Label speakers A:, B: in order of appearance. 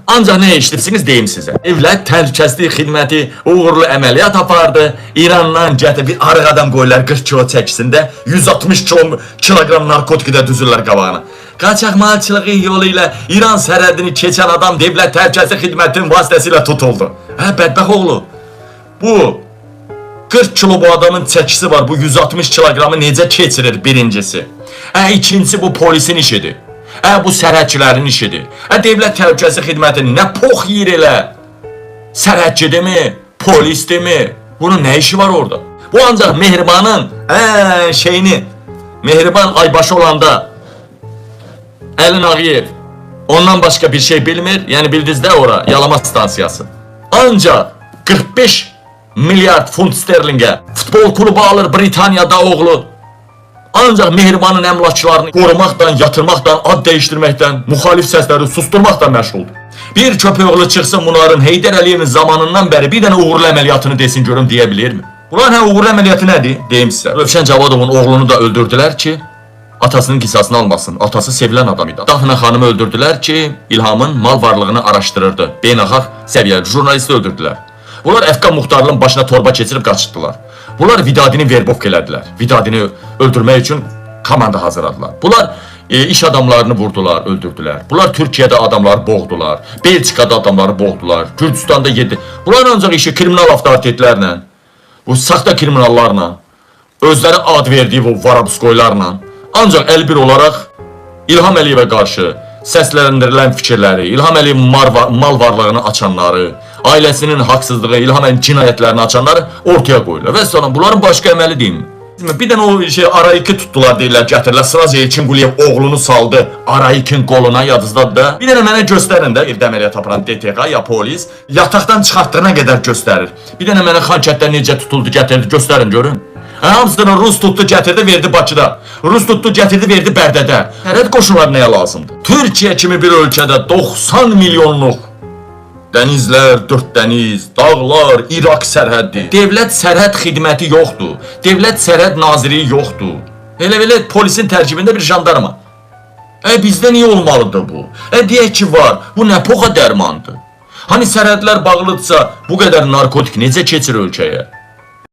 A: Ancaq nə eşidibsiniz deyim sizə. Dövlət Təhlükəsizlik Xidməti uğurlu əməliyyat apardı. İrandan gətirib bir arıq adam qoyurlar 40 kilo çəkisində 160 kiloqram narkotik də düzürlər qabağına. Qaçaqmalçılığı yolu ilə İran sərhədini keçən adam Dövlət Təhlükəsizlik Xidmətinin vasitəsilə tutuldu. Hə, bədbəxt oğlu. Bu 40 kilo bu adamın çəkisi var. Bu 160 kiloqramı necə keçirir birincisi? Hə, ikincisi bu polisin işidir. Hə, bu sərhədçilərin işidir. Hə, Dövlət Təhlükəsizlik Xidməti nə pox yeyir elə? Sərhədçidirmi? Polisdirmi? Bunun nə işi var orada? Bu ancaq Mehribanın şeyini Mehriban aybaşı olanda Əlin Ağayev ondan başqa bir şey bilmir. Yəni bildiniz də ora yalama stansiyası. Ancaq 45 milyard funt sterlingə futbol klubu alır Britaniyada oğlu. Ancaq Mehribanın əmlaklarını qorumaqdan, yatırmaqdan, ad dəyişdirməkdən, müxalif səsləri susturmaqdan məşğuldur. Bir köpək oğlu çıxsın bunların Heydər Əliyevin zamanından bəri bir dənə uğurlu əməliyyatını desin görüm deyə bilirmi? Bunların hə uğurlu əməliyyatı nədir? Deyim sizə. Rövşən Cavadovun oğlunu da öldürdülər ki, atasının qisasını almasın. Atası sevilən adam idi. Dafna xanımı öldürdülər ki, İlhamın mal varlığını araşdırırdı. Beynəlxalq səviyyəli jurnalisti öldürdülər. Bunlar Əfqan Muxtarlının başına torba keçirib qaçırtdılar. Bunlar Vidadini verbovka elədilər. Vidadini öldürmək üçün komanda hazırladılar. Bunlar iş adamlarını vurdular, öldürdülər. Bunlar Türkiyədə adamları boğdular. Belçikada adamları boğdular. Gürcüstanda yedi. Bunların ancaq işi kriminal avtoritetlərlə, bu saxta kriminallarla, özləri ad verdiyi bu Varabskoylarla ancaq əlbir olaraq İlham Əliyevə qarşı səsləndirilən fikirləri, İlham Əliyevin mal varlığını açanları, ailəsinin haqsızlığı, İlham Əliyevin cinayətlərini açanları ortaya qoyurlar. Və sonra bunların başqa əməli deyilmi? Bir dənə o şey Arayik'i tutdular deyirlər, gətirirlər. Sıraca Elçin Quliyev oğlunu saldı Arayikin qoluna, yadınızdadır da. Bir dənə mənə göstərin də, evdə əməliyyat aparan DTQ ya polis yataqdan çıxartdığına qədər göstərir. Bir dənə mənə Xankənddə necə tutuldu, gətirdi, göstərin görün. Hə, hamısını Rus tutdu, gətirdi, verdi Bakıda. Rus tutdu, gətirdi, verdi Bərdədə. Sərhəd qoşunları nəyə lazımdır? Türkiyə kimi bir ölkədə 90 milyonluq dənizlər, dörd dəniz, dağlar, İraq sərhəddi. Dövlət sərhəd xidməti yoxdur. Dövlət sərhəd nazirliyi yoxdur. Elə belə polisin tərkibində bir jandarma. Bizdə niyə olmalıdır bu? Deyək ki var. Bu nə poxa dərmandır? Hani sərhədlər bağlıdırsa bu qədər narkotik necə keçir ölkəyə?